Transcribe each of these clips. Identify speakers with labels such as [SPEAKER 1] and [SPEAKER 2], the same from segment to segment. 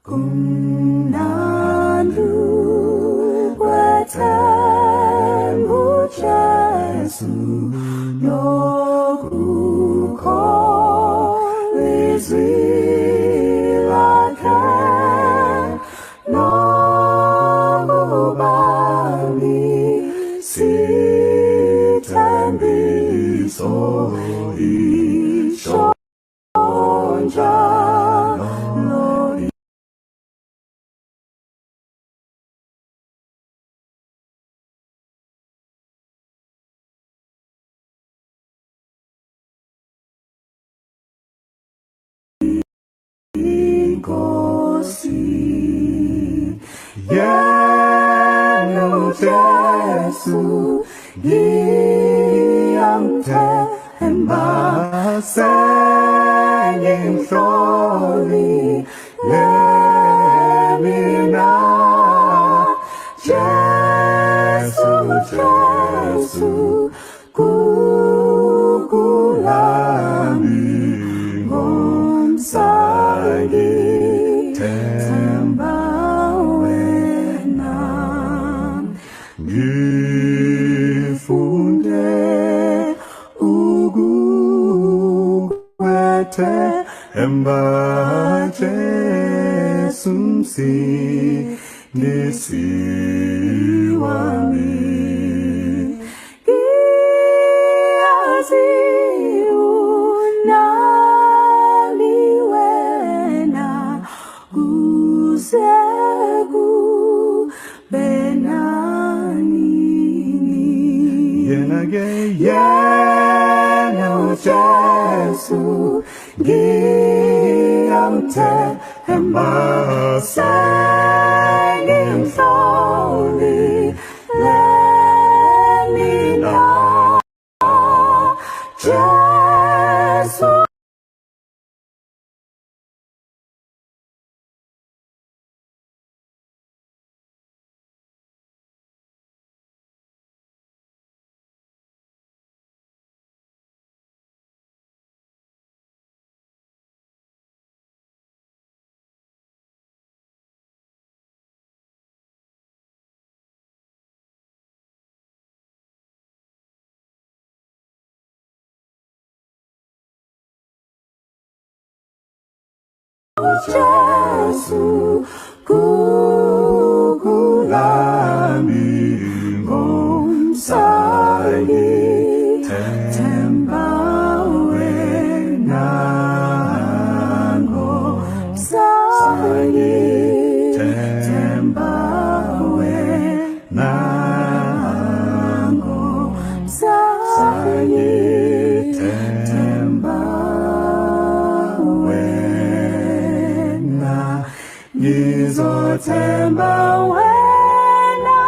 [SPEAKER 1] Kumnandi ukwethemba uJesu nokukholwa izwi lakhe nokuba isithembiso isho njalo. Inkosi yena uJesu ngiyamthemba, sengimhlolile mina. Jesu, Jesu, gugu lami, ngomsa ngithemba wena. Ngifunde ukukwethemba, Jesu Msindisi wami. Ngiyazi unami wena kuze kube nanini. Yena ke, yena uJesu ngiyamthemba, sengimhlolile mina. Jesu. Jesu, gugu lami, ngomsa ngithemba wena, ngomsa ngithemba wena, ngomsa ngithemba wena, ngizothemba wena.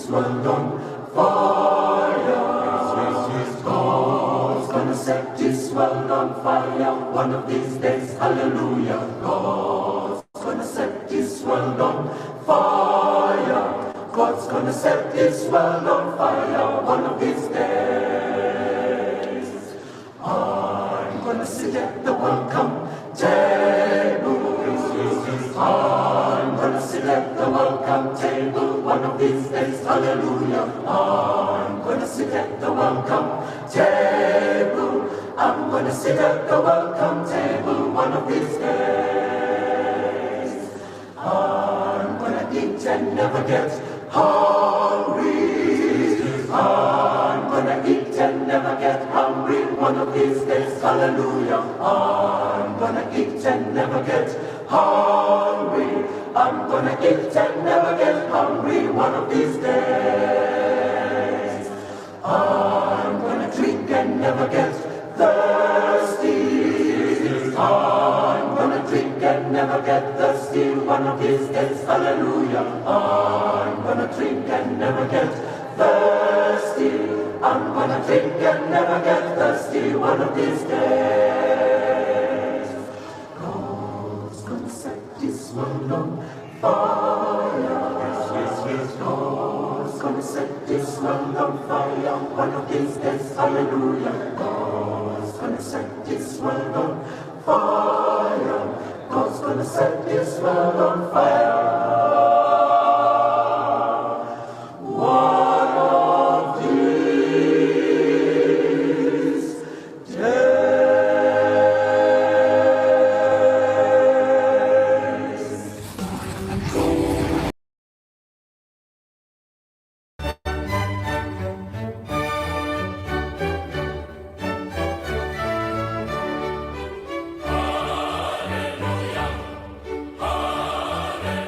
[SPEAKER 2] World on fire. God's gonna set this world on fire one of these days. Hallelujah. God's gonna set this world on fire. God's gonna set this world on fire one of these days. I'm gonna sit at the welcome table. I'm gonna sit at the welcome table one of these days. Hallelujah. I'm gonna sit at the welcome table. I'm gonna sit at the welcome table one of these days. I'm gonna eat and never get hungry. I'm gonna eat and never get hungry one of these days. Hallelujah. I'm gonna eat and never get hungry. I'm gonna eat and never get hungry one of these days. I'm gonna drink and never get thirsty. I'm gonna drink and never get thirsty one of these days. Hallelujah. I'm gonna drink and never get thirsty. I'm gonna drink and never get thirsty one of these days. God's gonna set this world on fire. God's gonna set this world on fire one of these days. Hallelujah. God's gonna set this world on fire. God's gonna set this world on fire. One of these days.
[SPEAKER 3] Hallelujah.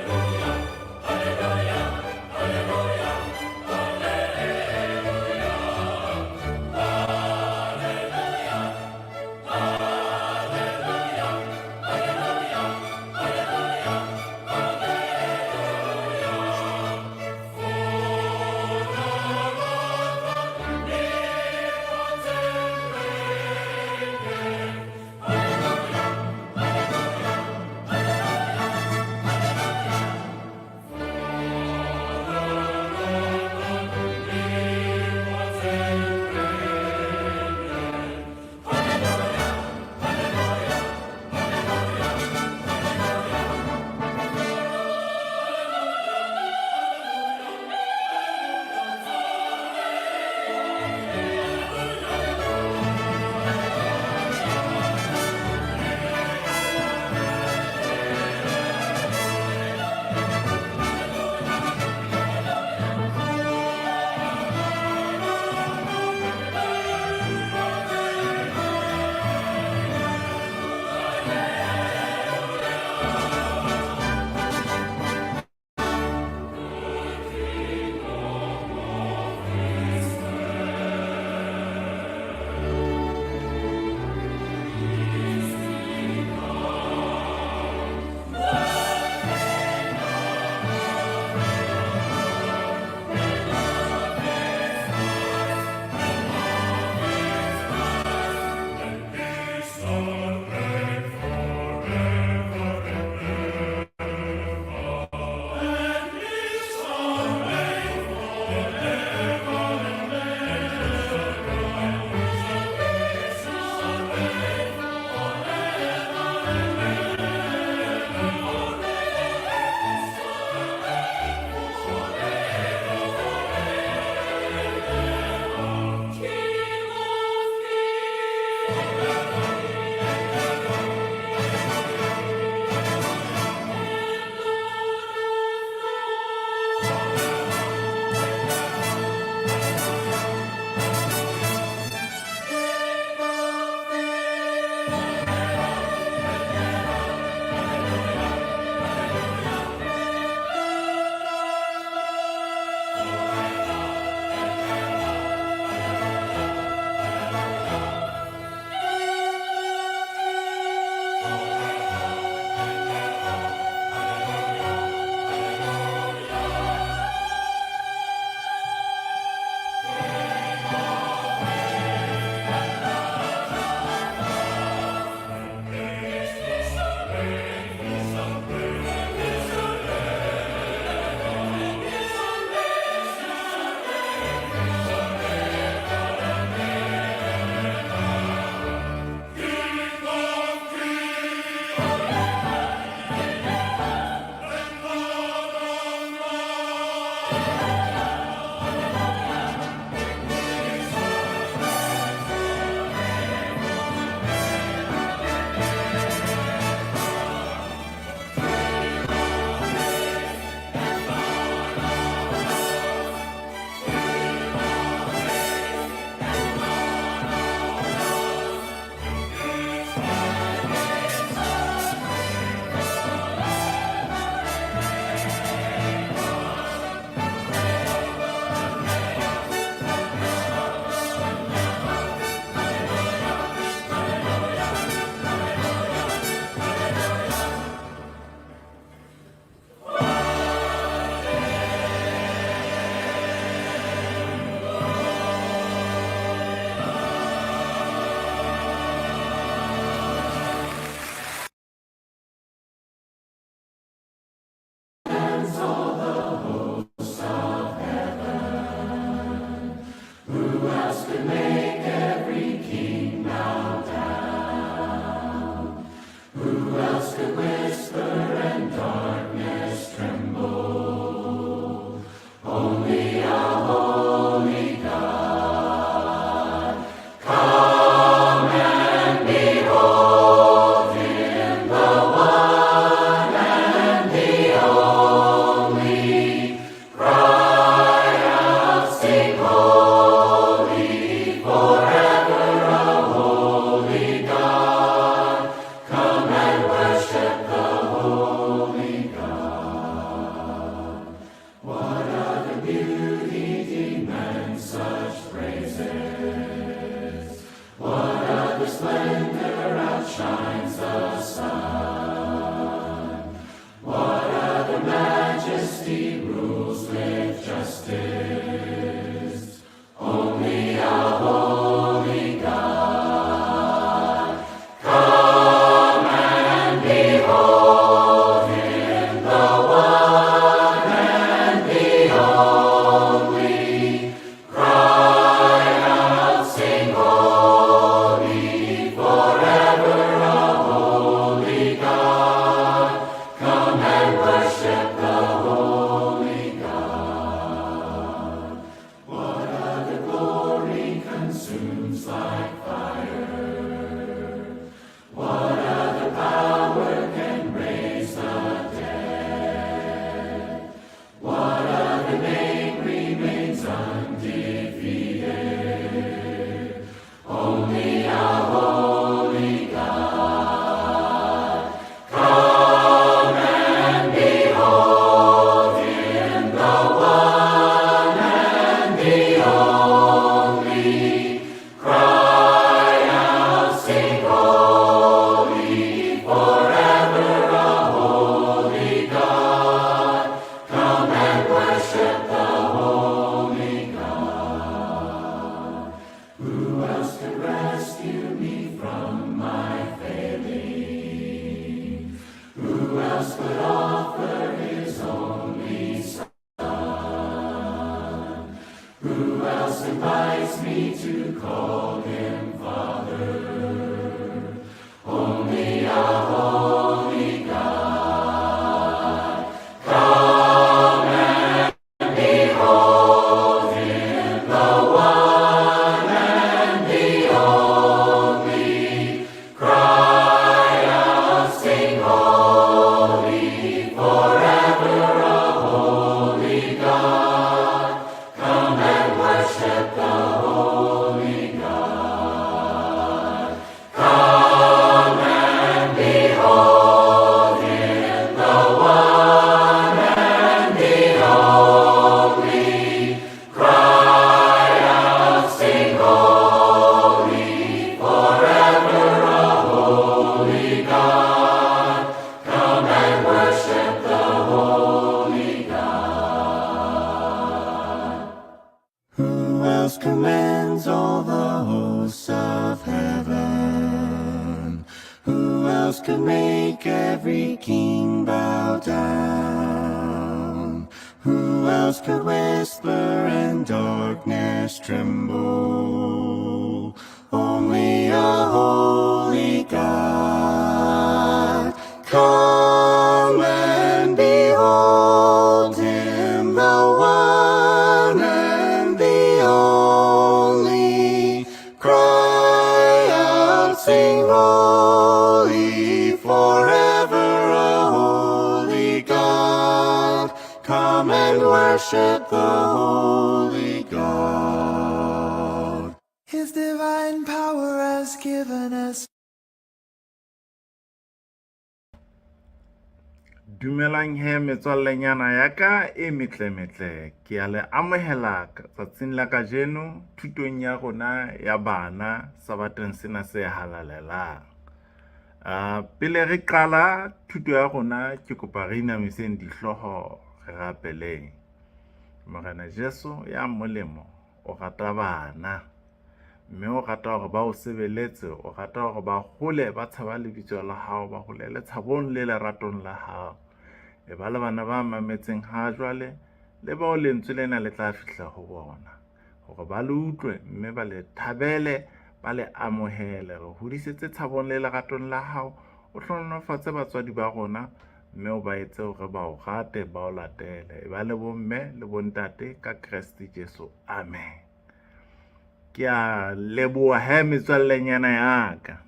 [SPEAKER 1] Who else commands all the hosts of heaven? Who else could make every king bow down? Who else could whisper and darkness tremble? Only a holy God. Come and behold him, the one and the only. Cry out, sing holy, forever a holy God. Come and worship the holy God.
[SPEAKER 3] His divine power has given us
[SPEAKER 4] Dumelang he metswallenyana ya ka e metlemetle. Ke a le amohela tsatsing la kajeno thutong ya rona ya bana sabateng sena se halalelang. Pele re qala thuto ya rona, ke kopa re inamiseng dihlooho re rapeleng. Morena Jesu ya molemo, o rata bana mme o rata hore ba o sebeletse, o rata hore ba hole ba tshaba lebitso la hao, ba holele tshabong le leratong la hao. E ba le bana ba mametseng ha jwale le bao lentswe lena le tla fihla ho bona hore ba le utlwe mme ba le thabele, ba le amohele. Re hodisetse tshabong le leratong la hao, o hlohonolofatse batswadi ba rona mme o ba etse hore ba o rate, ba o latele. E ba le bomme le bontate ka Kreste Jesu. Amen. Ke a leboha he metswallenyana ya ka.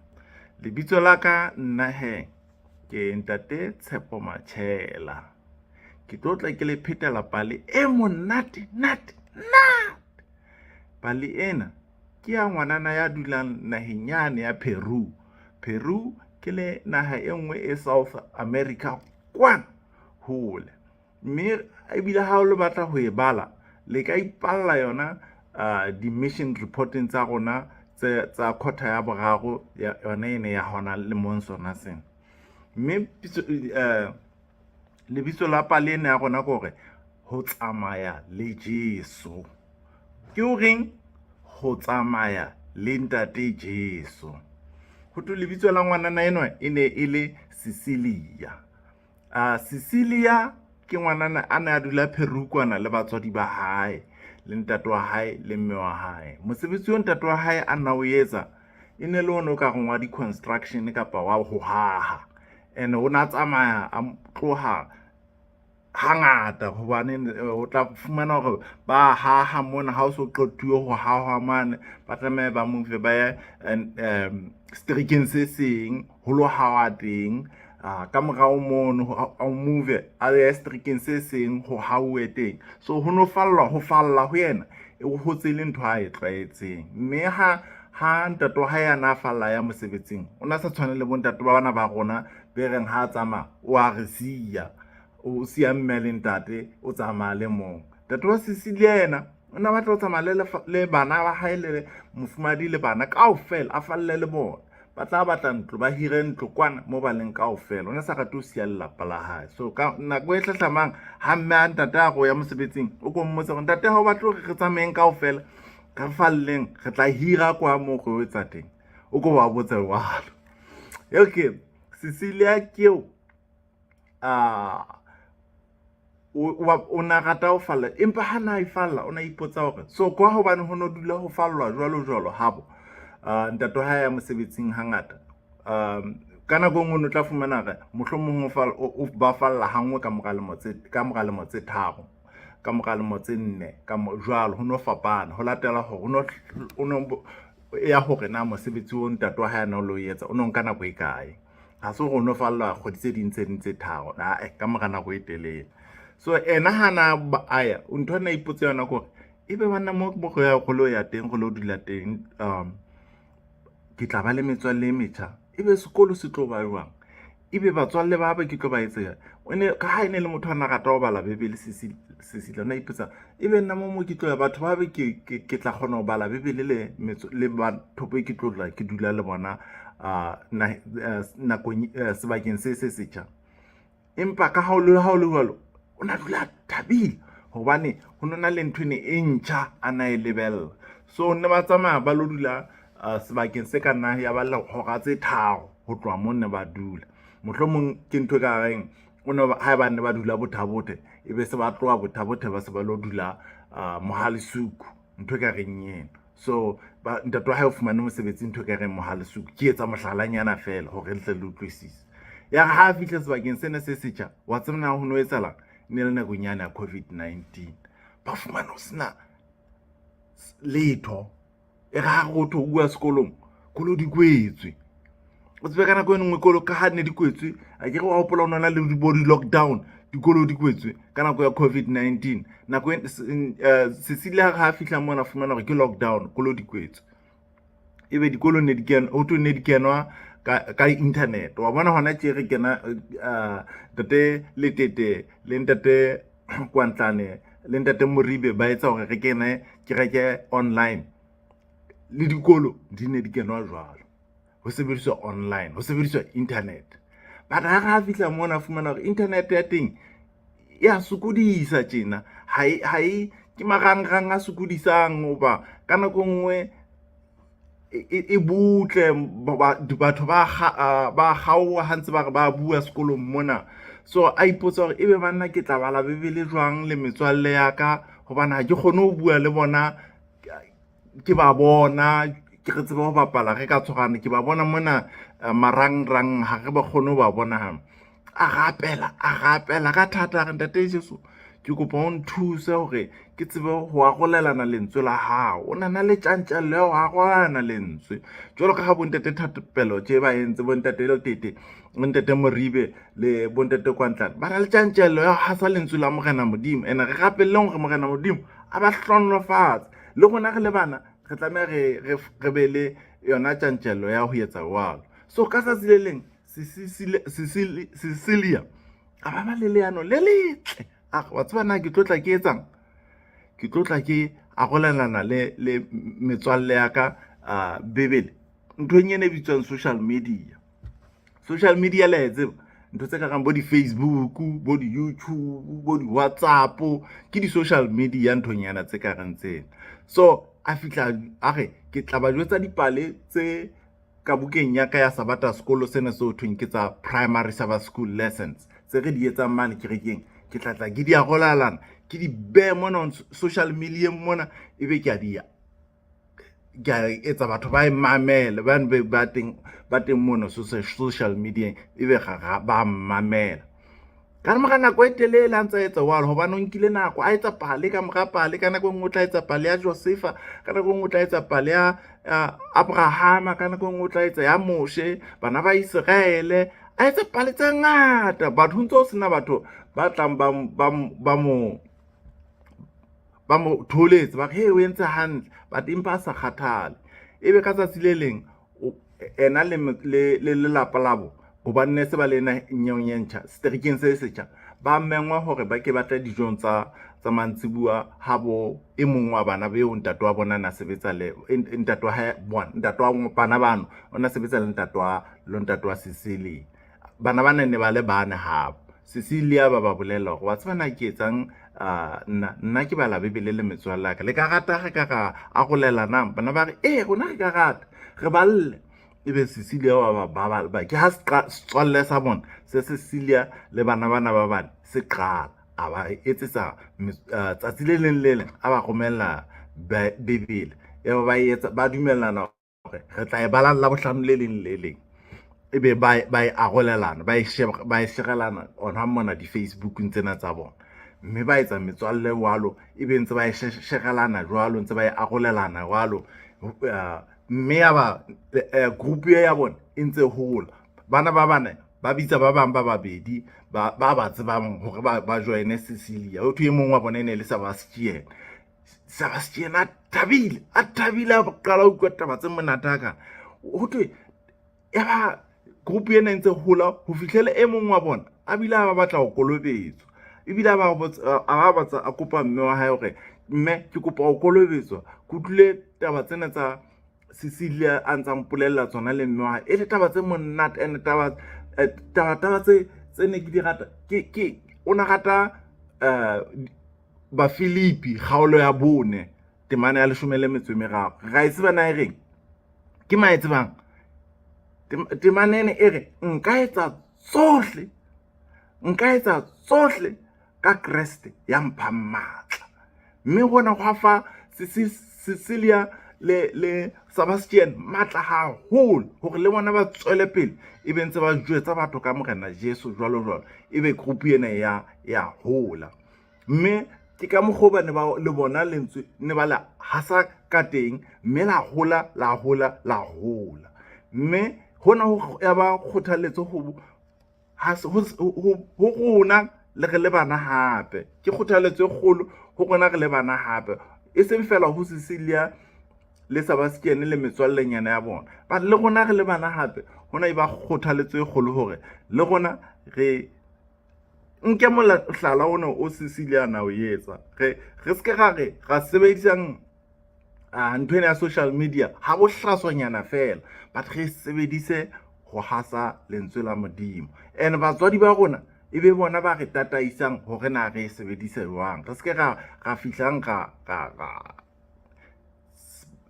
[SPEAKER 4] Lebitso la ka nna he ke Ntate Tshepo Matjhela. Ke tlo tla ke le phetela pale e monate nate nate. Pale ena ke ya ngwanana ya dulang naheng yane ya Peru. Peru ke le naha e nngwe e South America kwana hole. Mme ebile ha o le batla ho e bala, le ka ipalla yona di-mission reporting tsa rona tsa quarter ya boraro yona ene ya hona lemong sona sena. Mme Lebitso la pale ena ya rona ke hore ho tsamaya le Jesu. Ke o reng? Ho tsamaya le Ntate Jesu. Ho thwe lebitso la ngwanana enwa e ne e le Cecilia. Cecilia ke ngwanana a ne a dula Pherukwana le batswadi ba hae le ntate wa hae le mme wa hae. Mosebetsi o ntate wa hae a nna o etsa e ne le ona o ka reng wa di-construction kapa wa ho haha. And o ne a tsamaya a tloha hangata hobane o tla fumana hore ba haha mona ha o so qetuwe ho hahwa mane, ba tlameha ba move ba ye seterekeng se seng ho lo hawa teng. Ka morao mono a move a ye seterekeng se seng ho hauwe teng. So ho no fallwa ho falla ho yena e hotse e le ntho a e tlwaetseng. Mme ha ntate wa hae a na falla a ya mosebetsing, o na sa tshwane le bo ntate ba bana ba rona be reng ha a tsamaya o a re siya, o siya mme le ntate o tsamaya le mong. Ntate wa Cecilia yena o ne a batla ho tsamaya le bana ba hae le mofumahadi le bana kaofela, a falle le bona. Ba tla batla ntlo, ba hire ntlo kwana mo ba leng kaofela. O ne sa rate ho siya lelapa la hae. So ka nako e hlahlamang ha mme a ntate a re o ya mosebetsing, o ko mmotse hore ntate ha o batle hore re tsamayeng kaofela, re falleng, re tla hira kwa moo re o etsa teng. O ko ba botse jwalo. Okay, Cecilia ke eo o na rata ho falla, empa ha na e falla o na ipotsa hore so kwa hobane ho no dula ho fallwa jwalo jwalo habo ntate wa hae ya mosebetsing hangata. Ka nako e nngwe o no tla fumana hore mohlomong o ba falla ha nngwe ka mora lemo tse, ka mora lemo tse tharo, ka mora lemo tse nne, ka jwalo ho no fapana ho latela hore o no ya hore na mosebetsi o ntate wa hae a na o lo etsa o no nka nako e kae. Ha se hore o no fallwa kgwedi tse ding tse ding tse tharo, ae ka mora nako e telele. So ena ha na a ya ntho a na ipotsa yona ke hore ebe banna mo re ya re lo ya teng re lo dula teng ke tla ba le metswalle e metjha, ebe sekolo se tlo ba jwang, ebe batswalle ba ba ke tlo ba etsa. O ne ka ha e ne le motho a na rata ho bala Bebele Cecilia o na ipotsa ebe nna mo mo ke tlo ya batho ba be ke tla kgona ho bala Bebele le le batho be ke tlo dula ke dula le bona nakong sebakeng se se setjha. Empa ka ha o le ha o le jwalo, o na dula a thabile hobane ho no na le ntho ene e ntjha a na e lebella. So ne ba tsamaya ba lo dula sebakeng se ka nna ya ba hora tse tharo ho tloha moo ne ba dula. Mohlomong ke ntho e ka reng o ne haeba ne ba dula Botha-Bothe, e be se ba tloha Botha-Bothe ba se ba lo dula Mohalesuku, ntho e ka reng eno. So ba ntate wa hae o fumane mosebetsi ntho e ka reng Mohalesuku. Ke etsa mohlalanyana feela hore le tle le utlwisise. Ya re ha a fihla sebakeng sena se setjha, wa tseba na ho no etsahalang? E ne le nakong yane ya COVID-19. Ba fumana ho sena letho. E re ha re ho bua sekolong, kolo di kwetswe. O tsebe ka nako e nngwe kolo ka ha ne di kwetswe, akere wa hopola ho no na le bo di-lockdown, dikolo di kwetswe ka nako ya COVID-19. Nako e Cecilia ha a fihla mona a fumana hore ke lockdown, kolo di kwetswe. Ebe dikolo ne di kenwa, ho thwe ne di kenwa ka internet. Wa bona hona tje re kena ntate Letete le ntate Kwantlane le ntate Moribe ba etsa hore re kene kereke online. Le dikolo di ne di kenwa jwalo, ho sebediswa online, ho sebediswa internet. But ha re fihla mona a fumana hore internet ya teng ya sokodisa tjena, ha e ha e ke marangrang a sokodisang hoba ka nako e nngwe e butle batho ba kgaoha ha ntse ba re ba bua sekolong mona. So a ipotsa hore ebe banna ke tla bala Bebele jwang le metswalle ya ka hobane ha ke kgone ho bua le bona, ke ba bona ke re tsebe ho bapala re ka tshwarana, ke ba bona mona marangrang ha re ba kgone ho ba bona. A rapela, a rapela ka thata a re ntate Jesu ke kopa o nthuse hore ke tsebe ho arolelana lentswe la hao. O na na le tjantjello ya ho arolelana lentswe jwalo ka ha bo ntate Thapelo tje ba entse, bo ntate Letete, bo ntate Moribe le bo ntate Kwantlana ba na le tjantjello ya ho hasa lentswe la Morena Modimo. Ene re rapelleng hore Morena Modimo a ba hlohonolofatse. Le rona re le bana re tlameha re be le yona tjantjello ya ho etsa jwalo. So ka tsatsi le leng Cecilia a ba ba le leano le letle. A re wa tseba na ke tlo tla ke etsang? Ke tlo tla ke arolelana le metswalle ya ka Bebele nthong ena e bitswang social media. Social media le a e tseba? Ntho tse ka reng bo di-Facebook, bo di-YouTube, bo di-WhatsApp, ke di-social media nthonyana tse ka reng tsena. So a fihla a re ke tla ba jwetsa dipale tse ka bukeng ya ka ya Sabata sekolo sena se ho thweng ke tsa Primary Sabbath School Lessons tse re di etsang mane kerekeng. Ke tla tla ke di arolalana, ke di behe mona on social media mona, ebe ke a di ke a etsa batho ba e mamele bane ba teng ba teng mono social media ebe ga ba mamela. Ka mora nako e telele a ntse a etsa jwalo hobane o nkile nako a etsa pale ka mora pale. Ka nako e nngwe o tla etsa pale ya Josefa, ka nako e nngwe o tla etsa pale ya Abrahama, ka nako e nngwe o tla etsa ya Moshe, bana ba Iseraele. A etsa pale tse ngata, batho ho ntse ho sena batho ba tlang ba mo tholetse ba re he o entse hantle, but empa a sa kgathale. Ebe ka tsatsi le leng ena le lelapa labo, hobane ne se ba le nyeong e ntjha seterekeng se setjha, ba mengwa hore ba ke ba tle dijong tsa mantsibuya ha bo e mong wa bana beo ntate wa bona na sebetsa le ntate wa hae bona, ntate wa bana bano o na sebetsa le ntate wa le ntate wa Cecilia. Bana ba ne ba le bane habo Cecilia, ba ba bolella hore wa tseba na ke etsang, nna ke bala Bibele le metswalle ya ka, le ka rata re ka ra arolelanang? Bana ba re ee, rona re ka rata re balle. Ebe Cecilia wa ba ba ke ha setswalle sa bona se Cecilia le bana bana ba bane se qala, a ba etsetsa tsatsi le leng le leng a ba romella Bibele. Ebe ba etsa ba dumellana hore re tla e bala la bohlano le leng le leng, ebe ba e arolelana, ba e sheba, ba e sherelana ona mona di-Facebookng tsena tsa bona, mme ba etsa metswalle jwalo, ebe ntse ba e sherelana jwalo, ntse ba e arolelana jwalo, mme ya ba group ya bona e ntse hola. Bana ba bane ba bitsa ba bang ba babedi ba ba tsebang hore ba joine Cecilia. Ho thwe e mong wa bona e ne le Sebastian. Sebastian a thabile, a thabile, a qala ho utlwa taba tse monate haka. Ho thwe ya ba group ena e ntse hola ho fihlela e mong wa bona a bile a ba batla ho kolobetswa, ebile a ba a ba a kopa mme wa hae hore mme ke kopa ho kolobetswa, ke utlwile taba tsena tsa Cecilia a ntsa mpolella tsona le mme wa hae, e le taba tse monate and taba taba taba tse ne ke di rata. Ke o na rata Bafilipi kgaolo ya 4 temana ya 13. Ra e tseba na e reng? Ke ma e tsebang? Temana ena e re nka etsa tsohle, nka etsa tsohle ka Kreste ya mphang matla. Mme hona hwa fa Cecilia le Sebastian matla haholo hore le bona ba tswele pele, ebe ntse ba jwetsa batho ka Morena Jesu jwalo jwalo, ebe group ena ya hola. Mme ke ka mokgwa ba ne ba le bona lentswe ne ba la hasa ka teng, mme la hola, la hola, la hola. Mme hona ho ya ba kgothaletso ho rona le re le bana hape. Ke kgothaletso e kgolo ho rona re le bana hape, e seng fela ho Cecilia le Sebastian le metswallenyana ya bona, but le rona re le bana hape. Hona e ba kgothaletso e kgolo hore le rona re nke mohlala ona o Cecilia na o etsa, re se ke ra re ra sebedisang ntho ena ya social media ha bohlaswanyana fela, but re sebedise ho hasa lentswe la Modimo. And batswadi ba rona e be bona ba re tataisang hore na re e sebedise jwang. Re se ke ra fihlang ra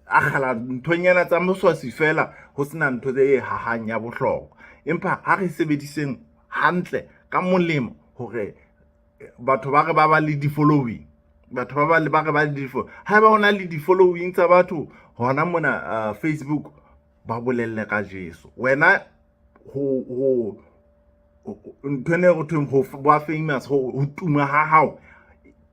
[SPEAKER 4] akgela nthonyana tsa moswasi fela, ho sena ntho tse hahang ya bohlokwa, empa ha re sebediseng hantle ka molemo hore batho ba re ba ba le di-following, batho ba ba ba re ba le di haeba ho na le di-following tsa batho hona mona Facebook, ba bolelle ka Jesu. Wena ho ntho ene ho thweng ho ba famous, ho tuma ha hao,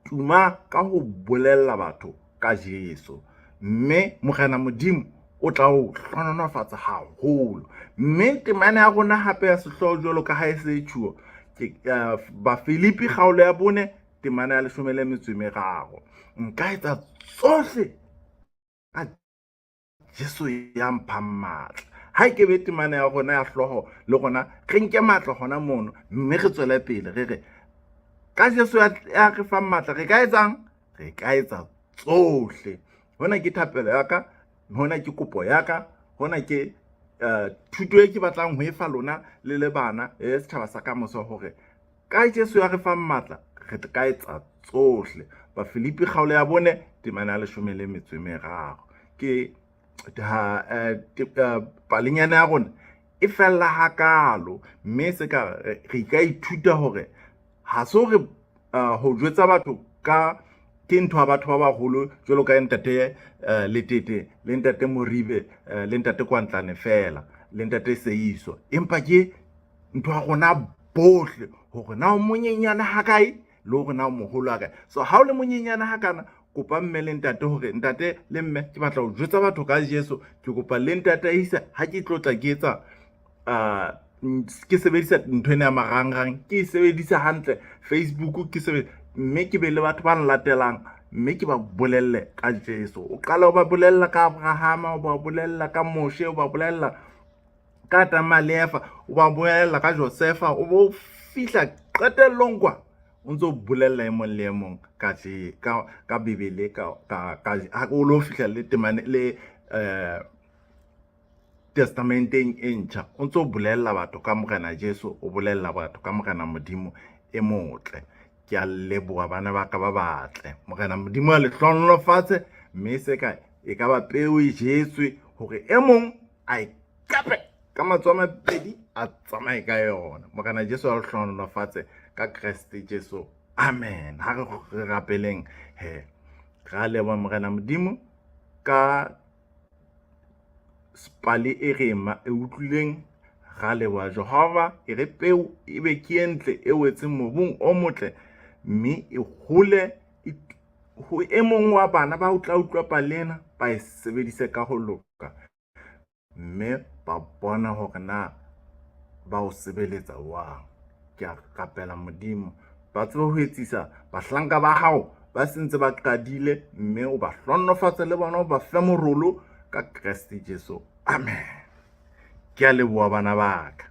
[SPEAKER 4] tuma ka ho bolella batho ka Jesu, mme Morena Modimo o tla o hlohonolofatsa haholo. Mme temana ya rona hape ya sehlooho jwalo ka ha e se tjhuo ke Bafilipi kgaolo ya 4 temana ya 13. Nka etsa tsohle ka Jesu ya mphang matla. Ha e ke be temana ya rona ya hlooho, le rona re nke matla hona mono, mme re tswele pele re re ka Jesu ya re fang matla re ka etsang? Re ka etsa tsohle. Hona ke thapelo ya ka, hona ke kopo ya ka, hona ke Thuto e ke batlang ho e fa lona le le bana le setjhaba sa ka moso hore ka Jesu ya re fang matla re ka etsa tsohle. Bafilipi kgaolo ya 4 temana ya 13. Ke ha palenyana ya rona e fella hakalo, mme se ka re ka ithuta hore ha se hore ho jwetsa batho ka ke ntho ya batho ba baholo jwalo ka ntate Letete le ntate Moribe le ntate Kwantlane fela le ntate Seiso, empa ke ntho ya rona bohle hore na o monyenyane hakae le hore na o moholo hakae. So ha o le monyenyane hakana, kopa mme le ntate hore ntate le mme ke batla ho jwetsa batho ka Jesu, ke kopa le ntataisa ha ke tlotla ke etsa ke sebedisa ntho ena ya marangrang, ke e sebedisa hantle Facebook, ke sebedisa mme ke be le batho ba nlatelang mme ke ba bolelle ka Jesu. O qala o ba bolella ka Abrahama, o ba bolella ka Moshe, o ba bolella ka Adama le Eva, o ba bolella ka Josefa, o bo fihla qetellong kwa o ntso bolella e mong le e mong ka ka ka Bibele ka ka ka o lo fihla le temane le testamenteng e ntjha, o ntso bolella batho ka Morena Jesu, o bolella batho ka Morena Modimo e motle. Ke a leboha bana ba ka ba batle. Morena Modimo a le hlohonolofatse, mme se ka e ka ba peo e jetswe hore e mong a e kape ka matsoho a mabedi a tsamaye ka yona. Morena Jesu a le hlohonolofatse ka Kreste Jesu. Amen. Ha re rapeleng he. Ra leboha Morena Modimo ka pale e re e utlwileng. Ra leboha Jehova e re peo e be ke e ntle e wetseng mobung o motle mme e hole ho e mong wa bana ba o tla utlwa pale ena ba e sebedise ka ho loka mme ba bona hore na ba o sebeletsa jwang. Ke a rapela Modimo ba tsebe ho etsisa bahlanka ba hao ba sentse ba qadile mme o ba hlohonolofatse le bona, o ba fe morolo ka Kreste Jesu. Amen. Ke a leboha bana ba ka.